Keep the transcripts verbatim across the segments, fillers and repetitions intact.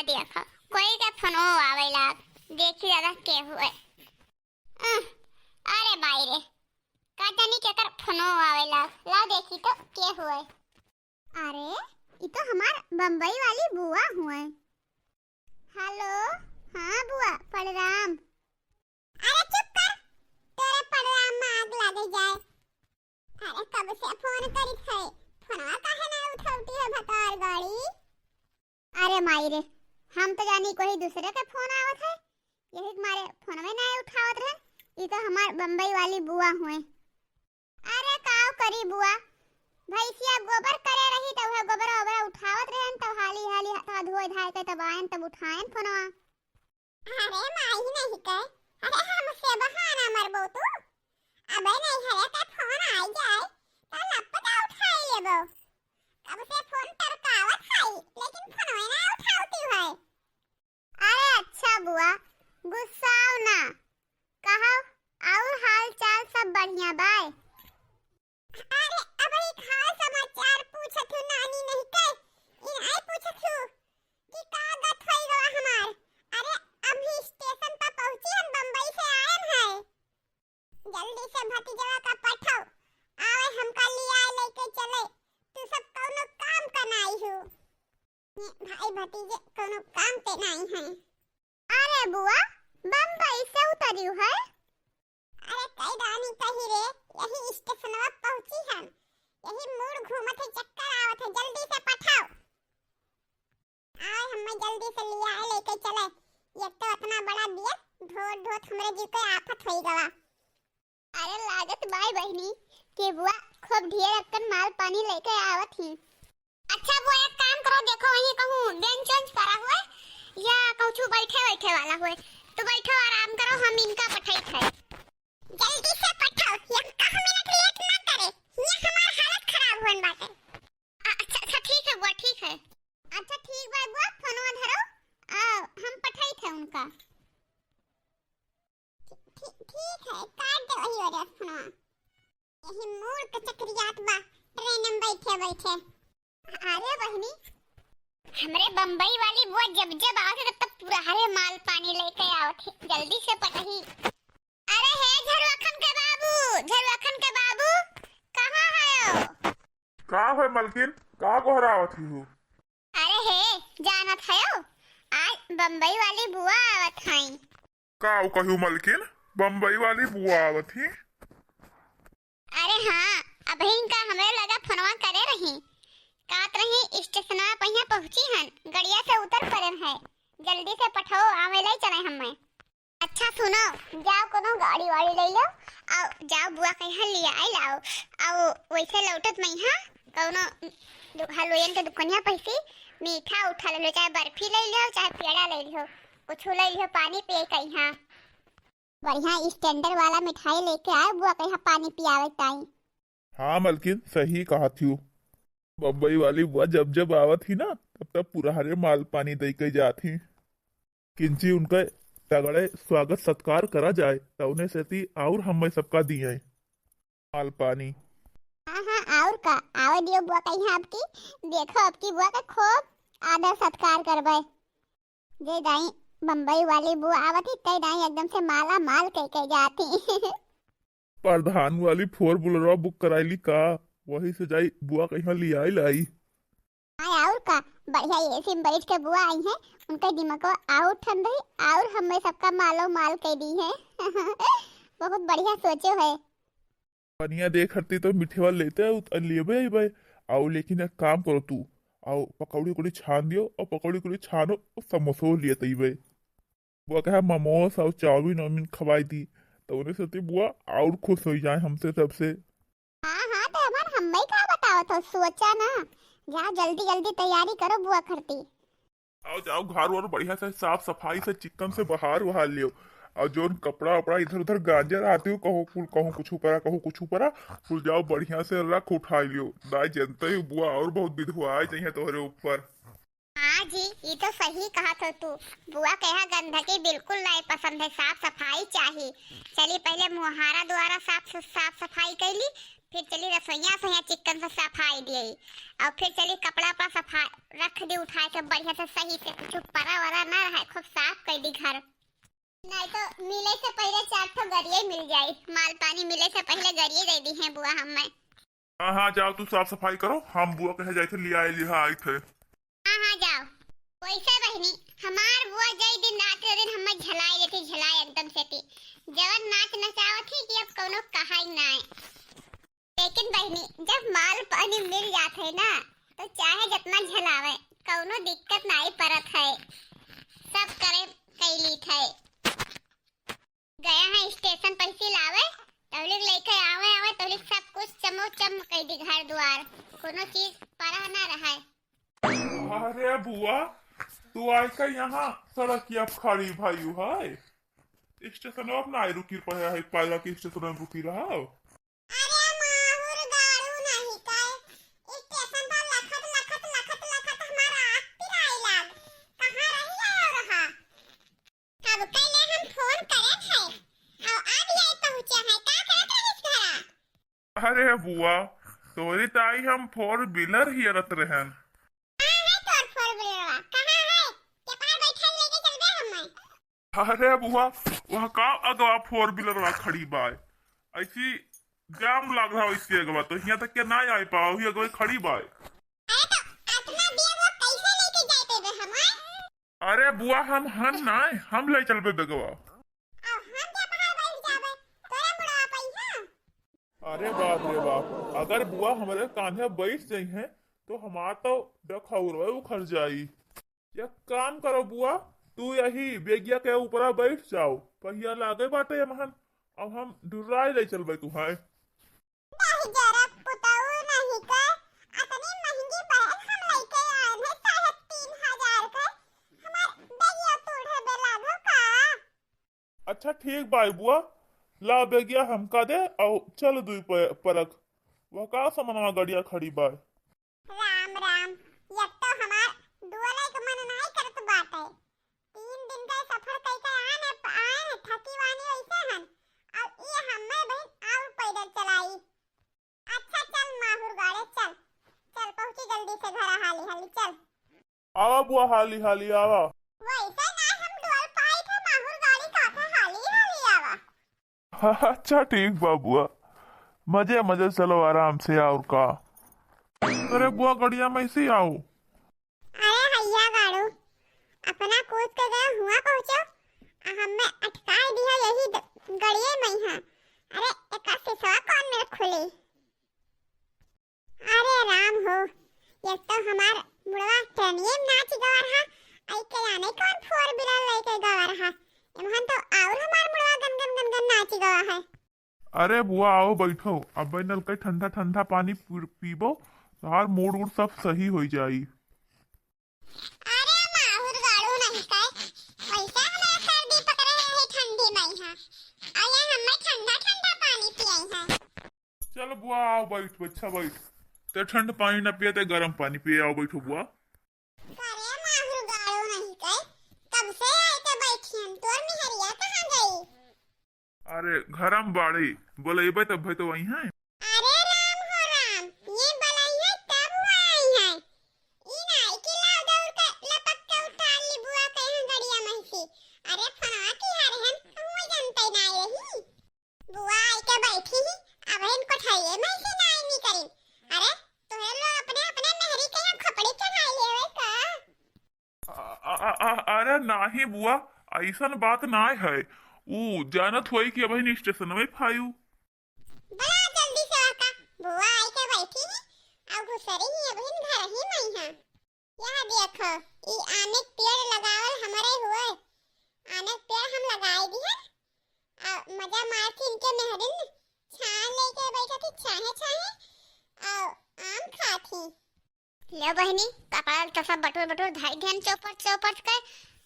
देखो, कोई के फोनो आवे लाग, देखी दादा के हुए। अह, अरे माई रे, का जानी केकर फोनो आवे लाग, ला देखी तो के हुए। अरे, ई तो हमार बम्बई वाली बुआ हुए। हेलो, हाँ बुआ, प्रणाम। अरे चुप कर, तोरे प्रणाम में आग लागे जाए। अरे कब से फोन करित है, फोनवा काहे ना उठौती है भतार गाड़ी? अरे माई रे, हम तो जानी कोई दूसरे के फोन आवत है, यही मारे फोनवे ना उठावत रहे। ई तो हमार बम्बई वाली बुआ हुए। अरे काव करी बुआ, भैंसिया गोबर करे रही त उहे गोबरा ओबरा उठावत रहन, तब हाली हाली हथवा धोए धाए के तब आयन, तब उठायन फोनवा। अरे माई नहीं के, अरे हमसे बहाना मरबो तू। अबे नहीं हरे के फोन आई जाए त लपटा उठाई लेबो। कब से फोन टरकावत हई, लेकिन फोनवे ना उठावती है। अरे अच्छा बुआ, गुस्साओ ना, कहो और हाल चाल सब बढ़िया बाय? अरे अब एक हाल समाचार पूछत हूँ नानी नहीं के, ई नहीं पूछत हूँ कि का गत होई गवा हमार। अरे अभी स्टेशन पर पहुँची हम बम्बई से आयन है। जल्दी से भतीजवा का पठाओ, आवे हमका लियाए लेके चले। तू सब कौनो काम का नाई हो। ये भाई भतीजे कौनो काम के नाई हैं। अरे बुआ, बम्बई से उतरियो है? अरे कई रानी कही रे, यही स्टेशनवा पहुँची हम, यही मूड घूमत है, चक्कर आवत है, जल्दी से पठाओ। आए हमें जल्दी से लियाए लेके चले। एक तो इतना बड़ा बिया ढोत ढोत हमरे जी के आफत होई गवा। अरे लागत बाय बहिनी के बुआ खूब ढेर अक्कन माल पानी लेके आवत ही। अच्छा बुआ एक काम करो, देखो वहीं कहूँ बेंच वेंच पड़ा हुए या कहूँ बैठे बैठे वाला हुए, तो बैठो आराम करो, हम इनका पठाई थे। जल्दी से पठाओ, एक मिनट लेट ना करे, ये हमार हालत खराब होन बाटे। अ-, अच्छा, अच्छा, ठीक है बुआ, ठीक है। अच्छा, ठीक बा बुआ, फोनवा धरो, आ, हम पठाई थे उनका। ठीक, ठीक है, काट दे वही वाला फोनवा। यही मूड के चक्रियात बा, ट्रेन में बैठे बैठे। अरे बहिनी, हमरे बम्बई वाली बुआ जब जब आवत है, तब तब पूरा हरे माल पानी लेके आवत है, जल्दी से पटही। अरे हे झरुआखन के बाबू, झरुआखन के बाबू, कहाँ हयो? का है मलकिन, का गोहरावत ही हो? अरे हे, जानत हयो, आज बम्बई वाली बुआ आवत हई। का कहियो मलकिन, बम्बई वाली बुआ आवत ही? अरे हाँ, अबहिन का हमरे लगा फोनवा करे रही, कहत रही स्टेशनवा पहिया पहुँची हन, गड़िया से उतर पड़न है, जल्दी से पठाओ, आवे लाई चले हमें। अच्छा सुनो, जाओ कोनो गाड़ी वाड़ी ले लो, आओ जाओ बुआ के यहाँ ले आई लाओ, आओ वैसे लौटत में यहाँ कोनो दु-, हलवाइयन के दुकनिया पैसी मीठा उठा ले लो, चाहे बर्फी ले लो, चाहे पेड़ा ले लो, कुछ ले लो, पानी पिए के यहाँ। बढ़िया स्टैंडर्ड वाला मिठाई लेके आए बुआ के यहाँ पानी पियावे ताई। हाँ मलकिन, सही कहत हियो। बम्बई वाली बुआ जब जब आवत ही ना, तब तब पुरहरे माल पानी दे के जात ही। किंची उनका तगड़े स्वागत सत्कार करा जाए, तौने सेती और हमें सबका दिए माल पानी। हाँ, हाँ, और का, आवे दियो बुआ कहीं आपकी, देखो आपकी बुआ का खूब आदर सत्कार करबे। जे दाई बम्बई वाली बुआ आवत ही, ते दाई एकदम से माला माल कह के जाती। प्रधान वाली फोर व्हीलरवा बुक कराइली का? वही से जाई बुआ कहीं लियाई लाई। हाँ, और का, बढ़िया एसी में बैठ के बुआ आई हैं, उनका दिमागवा और ठंड रही, और हमें सबका मालो माल कह दी है। बहुत बढ़िया सोचे है। पनिया दे खरती तो मिठवा लेते आउत, लेबे अइबे। आओ, लेकिन एक काम करो तू, आओ, पकौड़ी उकौड़ी छान दियो, और पकौड़ी उकौड़ी छानो, और समोसो लिए तइबे। बुआ कहा, "मोमोस और चाउमीन वाउमीन खवाई दी," तो उन्हें सोचती बुआ और खुश हो जाए हमसे सबसे। हाँ, हाँ, तो हमार हम्मई का बतावत हो, सोचा ना, जा जल्दी जल्दी तैयारी करो बुआ खरती। आओ जाओ, घर वर बढ़िया से साफ सफाई से चिकन से बहार उहार लियो। और जोन कपड़ा उपड़ा इधर उधर गांजे रहते हो, कहूँ कुल, कहूँ कुछ ऊपरा, कहूँ कुछ ऊपरा, कुल जाओ बढ़िया से रख उठाई लियो। दाई जनते ही बुआ और बहुत बिधुआए जइहे तोहरे ऊपर। हाँ जी, ई तो सही कहत हो तू। बुआ के यहाँ गंदगी बिल्कुल नहीं पसंद है, साफ सफाई चाही। चली पहले मुहारा द्वारा साफ, साफ सफाई कैली, फिर चली रसोइया सोइया चिकन से सफाई दिए, और फिर चली कपड़ा उपड़ा सफाई, रख दी उठाए के बढ़िया से, सही से, कुछ परा वरा ना रहे, खूब साफ कइ दी घर। नहीं तो मिले से पहिले चार ठो गरिये मिल जाई। माल पानी मिले से पहिले गरिये दे दी है बुआ हम्मे। हाँ, हाँ, जाओ, तू साफ सफाई करो, हम बुआ कहे जाए थे, लिया, लिहा आई थे। हाँ, हाँ, जाओ। वैसे बहिनी, हमार बुआ जय दिन रात के दिन हम्मे झलाई लेती, झलाई एकदम से ती। जवन नाच नचावत थी कि अब कौनो कहाई नाय। लेकिन बहिनी, जब माल पानी मिल जात है ना, तो चाहे जितना झलावे, कौनो दिक्कत नाई परत है, सब करे कैली थे। गया है स्टेशन पैसे लावे, तौलिक लेके आवे, आवे, तौलिक सब कुछ चमोचम कइ दी घर द्वार, कोनो चीज परा ना रहे। अरे बुआ, तू आई का यहाँ सड़क या खड़ी भयू है? स्टेशन अब ना रुकी पड़े है, पायरा के स्टेशन में रुकी रहा। अरे माहुर गाड़ू नहीं का, स्टेशन पर लखत, लखत, लखत, लखत हमार आँख पिराए लाग। कहाँ रही आयो रहा? कब कइले हम फोन करत है, अब अब यही पहुँचे है, का करत रहिस घरा? अरे बुआ, तोरी ताई हम four wheeler हियरत रहन। कहाँ है तोर four wheeler? कहाँ है? के पार बैठल लेके चलबे हमें? अरे बुआ, वह का अगवा four wheeler खड़ी बाय? ऐसी जाम लाग रहा इसके अगवा, तो यहाँ तक के ना आए पाओ, ही अगवा खड़ी बाय। अरे तो अतना बेग वो कैसे लेके जाए देबे हमें? अरे बुआ, हम हन नाय, हम ले चलबे बेगवा। अब हम क्या बाहर बैठ जाबे? तोरे बुढ़वा पइहा। अरे बाप रे बाप, अगर बुआ हमरे कान्हे बैठ जइहें, तो हमार तो डखौरवे उखड़ जाई। एक काम करो बुआ, तू यही बेगिया के ऊपरा बैठ जाओ, पहिया लागे बाटे एमहन, अब हम डुर्राई ले चलबे तुहाय। नहीं जरा पुतऊ नहीं के, अतनी महंगी बहन हम लइके आए हैं साढ़े तीन हजार के, हमार बेगिया तोड़े बे लागो का? अच्छा ठीक बाय बुआ, ला बेगिया हमका दे, अउ चल दुई प-, परक। वह का समनवा गड़िया खड़ी बाय? राम राम, एक तो हमार डोले के मन नाई करत बाटे। तीन दिन का सफर कई के आए न, आए न, थकी वानी वैसे हन। अब ये हमें बहन आउ पैदल चलाई। अच्छा चल माहुर गाड़े चल, चल पहुँची जल्दी से घर हाली हाली चल। आवा बुआ हाली हाली आवा। वैसे ना हम डोल पाई थे माहुर गाड़ी का था हाली हाली आवा। अच्छा ठीक बा बुआ, मजे मजे चलो आराम से और का। अरे बुआ गड़िया में से आओ। अरे हैया गाड़ू, अपना कूद के गए हुआ पहुँचो, आ हमें अटकाए दिया यही द-, गड़िए में ही। अरे एका सिसवा कौन मेरे खुली? अरे राम हो, ये तो हमार मुड़वा ट्रेनिये में नाच गवा रहा, आई के जाने कौन four wheeler लेके गवा रहा। एमहन तो और हमार मुड़वा गन गन गन गन नाच गवा है। अरे बुआ, आओ बैठो, अब नलके ठंडा ठंडा पानी पी-, पीबो, तोहार मूड वूड सब सही हो जाई। अरे माहुर गाड़ू नहीं कहे, वैसे हमार सर्दी पकड़े है ठंडी में है, और ये हमें ठंडा ठंडा पानी पियाई है। चल बुआ, आओ बैठ, अच्छा बैठ। ते ठंड पानी ना पिए, ते गरम पानी पिए, आओ बैठो बुआ। अरे माहुर गाड़ू नहीं कहे, कब से आए के बैठी हम, तोर मेहरिया कहाँ गई? अरे घरम बाड़ी, बोलेबे तब भाई तो वही है। अरे राम हो राम, ये बोलाई है तब वो आई है। ई ना आई कि लाव दौड़ के लपक के उठा ली बुआ के यहाँ गड़िया महिसी। अरे फोनवा की हर हन, हुआ जनते ना रही। बुआ आई के बैठी ही, अब इन कोठरिये महिसी ना आई नी करी। अरे तोहरे लोग अपने अपने मेहरी के यहाँ खोपड़ी चढ़ाई लेवे का? अ-, अ-, अ-, अ-, अरे नाही बुआ, अइसन बात नाय है। ऊ जानत होई कि अबहिन स्टेशन में फायू। बड़ा जल्दी से आका, बुआ आई के बैठी ही, अउ घुसरी ही अबहिन घर ही में है। यह देखो, ई आमे के पेड़ लगावल हमरे हुए, आमे के पेड़ हम लगाए दिहन, अउ मजा मारती इनके मेहरिन छान लेके बैठा थी, छाहे छाहे, अउ आम खाती। ले बहिनी, कपड़ा लत्ता सब बटोर बटोर धर दिहन चौपट चौपट के,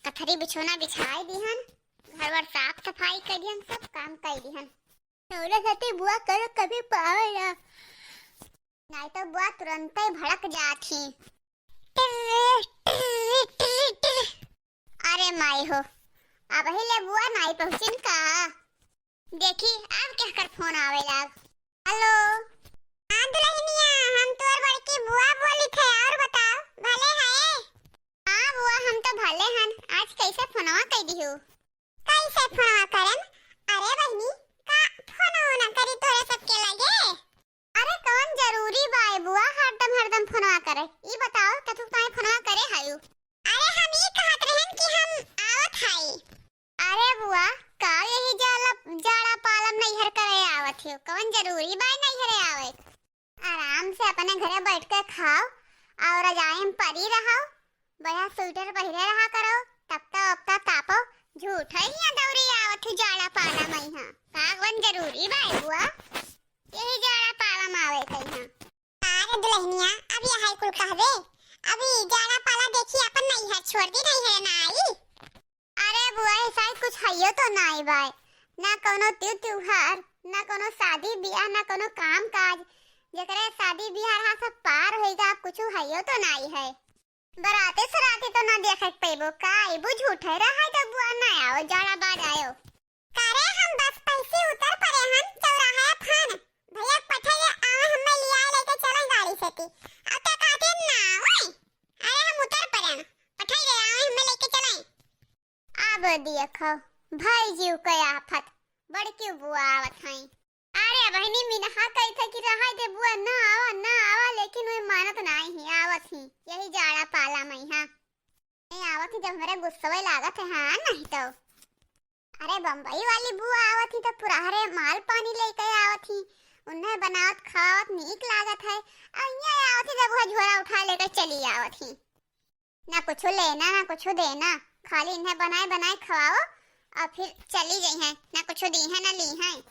कथरी बिछौना बिछाई दिहन, घर वर साफ सफाई कर दिहन, सब काम कर दिहन। तोरे साथे बुआ करो कभी पावे ना, नहीं तो बुआ तुरंते भड़क जात ही। टिर्र, टिर्र, टिर्र, टिर्र। अरे माई हो, अबही ले बुआ नाई पहुँचिन का? देखी, अब केहकर फोन आवे लाग। हेलो। हाँ दुल्हनिया, हम तोर बड़की बुआ बोली थे, और बताओ, भले है? कैसे फोनवा कइ दिहू? कैसे फोनवा करम? अरे बहिनी, का फोनवा ना करी तोरे सबके लगे? अरे कौन जरूरी बा ए बुआ, हरदम हरदम फोनवा करे? ई बताओ, कथू ताई फोनवा करे हयू? अरे हम ई कहत रहन कि हम आवत हई। अरे बुआ, का यही जाला, जाड़ा पाला में नैहर करे आवत हो? कौन जरूरी बा नैहरे आवे? आराम से अपने घरे बैठ के खाओ और रजाई में परी रहो, बढ़िया स्वेटर पहिरे रहा करो, तपता उपता तापो। झूठै हियाँ दौरी आवत हो जाड़ा पाला में यहाँ। का कौन जरूरी बा ए बुआ? यही जाड़ा पाला में आवे के यहाँ। अरे दुल्हनिया, अब यही कुल कहबे? अभी जाड़ा पाला देखी अपन नैहर छोड़ दी, नैहर ना आई। अरे बुआ, ऐसा ही कुछ हइयो तो नाई बाय, ना कोनो त्यू त्योहार, ना कोनो शादी ब्याह, ना कोनो काम काज। जेकरे शादी ब्याह रहा सब पार होइगा, अब कुछ हइयो तो नाई है। बराते सराते तो ना देखे के पैबो, का अइबू? झूठे रहा है तो बुआ ना आओ, जाड़ा बाद आयो। करे हम बस पैसे उतर परे हन चौराहा फान। भैया पठाइए आवे हमें लिया लेके चलें गाड़ी से ती। अब तक आते ना आवे। अरे हम उतर परे हन। पठाइए आवे हमें लेके चलें। अब देखो, भाई जीव के आफत, बड़की बुआ आवत हई। अरे बहिनी, मिनहा कही थे कि रहा दे बुआ, ना आवा, ना आवा, लेकिन वे मानत नाई ही, आवत ही, यही जाड़ा पाला में हाँ। नहीं आवत ही, जब हमरे गुस्सवे लागत है, हाँ, नहीं तो। अरे बम्बई वाली बुआ आवत ही तो पुरहरे माल पानी लेके आवत ही, उन्हें बनावत खावत नीक लागत है, और यहाँ आवत ही जब वह झोरा उठा लेकर चली आवत ही। ना कुछ लेना, ना कुछ देना, खाली इन्हें बनाए बनाए खवाओ और फिर चली जइहैं। ना कुछ दीहैं, ना लीहैं।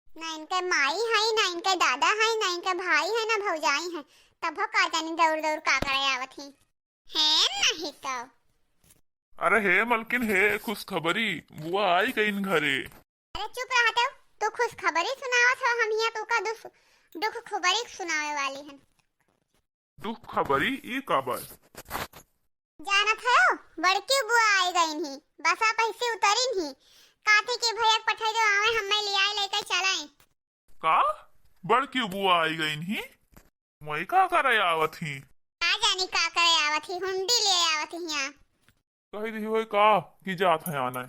ना इनके माई है, ना इनके दादा है, ना इनके भाई है, ना भौजाई है। तबो का जानी दौड़ दौड़ का करे आवत ही। है नहीं तो। अरे हे मलकिन, हे खुशखबरी, बुआ आई गईन घरे। अरे चुप रहत हो, तू खुशखबरी सुनावत हो, हम हियाँ तू का दुख, दुख खुबरी सुनावे वाली हन। दुख खबरी ई का बाय? जानत हयो, बड़की बुआ आई गईन ही, बसा पैसे उतरिन ही, काथे के भैया के पठाई दो, आवे हमें लियाए लेके चलें। का? बड़की बुआ आई गईन ही? मैं का करे आवत ही? का जानी का करे आवत ही, हुंडी ले आवत ही यहाँ। कही रही होय का कि जात है आना है?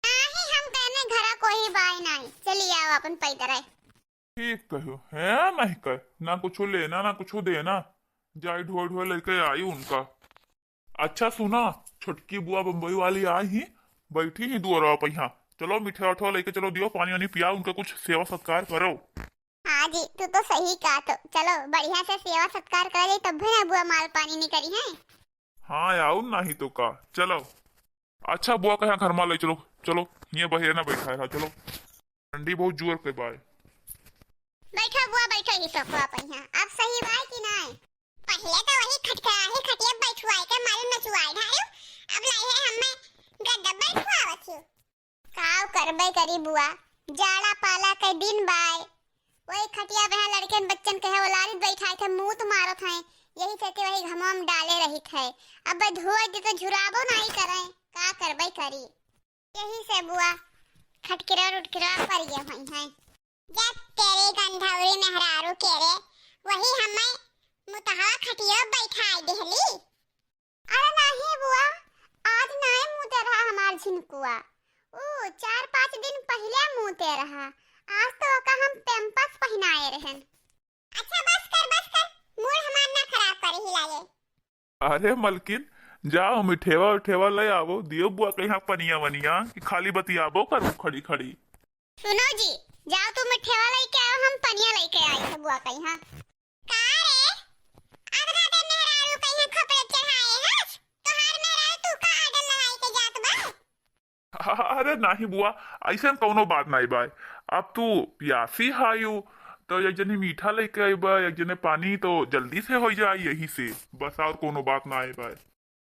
नाही, हम कहने घरा कोई बाय नाही, चली आओ अपन पैदर है। ठीक कहो, है नहीं कर, ना कुछ लेना, ना कुछ देना, जाई ढोए ढोए लेके आई उनका। अच्छा सुना, छोटकी बुआ बम्बई वाली आई ही, बैठी ही दुआरा पे यहाँ, चलो मिठा उठा लेके चलो, दियो पानी वानी पिया, उनका कुछ सेवा सत्कार करो। हाँ जी, तू तो सही कहा तो, चलो बढ़िया से सेवा सत्कार करा जाई, तब भी ना बुआ माल पानी नहीं करी है। हाँ, आउर नाही तो का, चलो। अच्छा बुआ, कहाँ घर मा ले चलो, चलो, ये बहिरे ना बैठा है, चलो। ठंडी बहुत जोर के बाय। बैठो बुआ, बैठो, ही सोफा पे यहाँ। अब सही बाय कि नाय? पहले तो वही खटका, ही खटिया बैठुआए के मारे नचुआए ढारू, अब लाई है हमें गद्दा बैठुआवत हो। काव करबे करी बुआ, जाड़ा पाला के दिन बाय, वही खटिया पे लड़कन बच्चन कहे ओलारित बैठाए थे, मूत मारत हैं, यही से ते वही घमवा में डाले रहित है। अब धोए दे तो झुराबो नाई करे, का करबे करी। यही से बुआ खटकिरा उटकिरा पर ये हुई हैं। जब तेरे गंधौरी मेहरारू के रे, वही हमें मुतहवा खटिया बैठाए देहली। अरे नाही बुआ, आज नाय मूते रहा हमार झिनकुआ। ऊ चार पाँच दिन पहिले मूते रहा। आज तो ओका हम पैम्पर्स पहिनाए रहन। अच्छा बस कर, बस कर, मूड हमार ना खराब कर ही लागे। अरे मलकिन, जाओ मिठेवा उठेवा ले आवो, दियो बुआ के यहाँ पनिया वनिया कि खाली बतियाबो करू खड़ी खड़ी। सुनो जी, जाओ तू मिठेवा लेके आओ, हम पनिया लेके आई है बुआ के यहाँ। का रे? आधा दिन मेहरारू कहीं खोपड़े चढ़ाए हस? तोहार मेहरारू तू का आडल लगाई के जात बा? अरे नाही बुआ, ऐसन कौनो बात नाही बाय। अब तू प्यासी हायू, तो एक जने मीठा लेके आइबा, एक जने पानी, तो जल्दी से हो जाए यही से, बस और कौनो बात नाही बाय।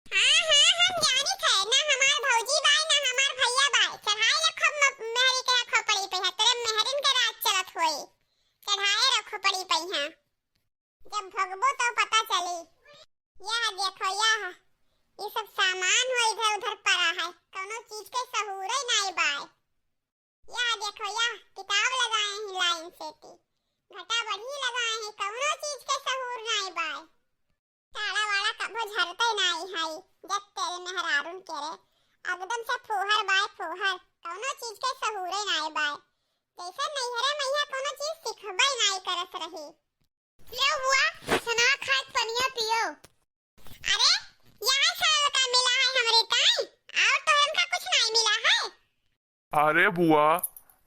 हाँ, हाँ, हम जानी थे, ना हमार भौजी बाय, ना हमार भैया बाय। चढ़ाए रखो म-, मेहरी के खोपड़ी पे है, तेरे मेहरिन के राज चलत होई। चढ़ाए रखो पड़ी पे है। जब भगबो तो पता चली। यह देखो, यह, ये सब सामान हो इधर उधर पड़ा है, कौनो चीज के सहूरे नाई बाय। यह देखो, यह किताब लगाए हैं लाइन से ती, घटा बढ़ी लगाए हैं, कौनो चीज के सहूर नाई बाय। साड़ा वाड़ा कभो झरते नाई है, जब तेरे मेहरारून के रे, एकदम से फूहर बाय फूहर, कौनो चीज के सहूरे नाय बाय। जैसे नैहरे में यहाँ कौनो चीज सिखबे नाय करत रही। ले बुआ, छेना खाए पनिया पियो। अरे, यहाँ सड़ल का मिला है हमरे ताई, और तो हमका कुछ नाय मिला है। अरे बुआ,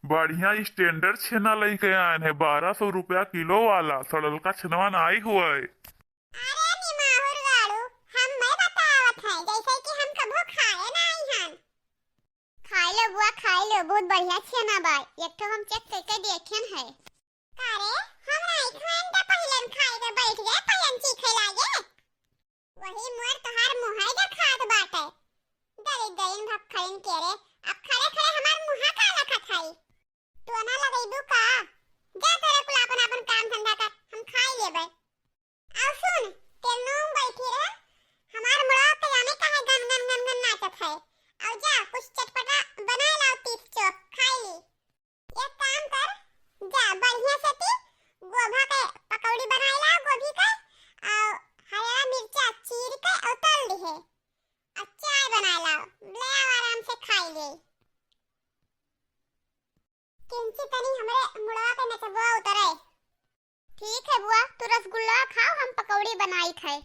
बढ़िया standard छेना लइके आयन है, बारह सौ रुपया किलो वाला, सड़लका छेनवा नाई हुए। अरे निमाहुर गाड़ू, हम मैं बतावत है, जैसे कि हम कभो खाए नाई हन। खाई लो बुआ, खाई लो, बहुत बढ़िया छेना बा। एक ठो हम check करके देखेन है। का रे, हम नाई खाएन त पहिलन खाए के बैठ गए, पहिलन चीखे लागे। वही मोर तोहार मुँहे देखात बाटे। दरिद्रीन भक्खरिन के रे, अब खड़े खड़े हमार मुँहा का लखत हई? टोना लगैबू का? जा तोरे कुल आपन आपन काम धंधा कर, हम खाई लेबे। आउ सुन, तेल नून बैठी रहे, हमार मुड़वा के जाने काहे गन गन गन गन नाचत है। आउ जा, कुछ चटपटा बनाए लाओ, तीस चोक खाई ली। एक काम कर, जा बढ़िया से ती गोभा के पकौड़ी बनाए ला, गोभी के, और हरा मिर्चा चीर के और तल दिहे, और चाय बनाए ला, ले आओ आराम से खाई ले। किंची तनी हमरे मुड़वा के नचबुआ उतरे। ठीक है बुआ, तू रसगुल्ला खाओ, हम पकौड़ी बनाई खाए।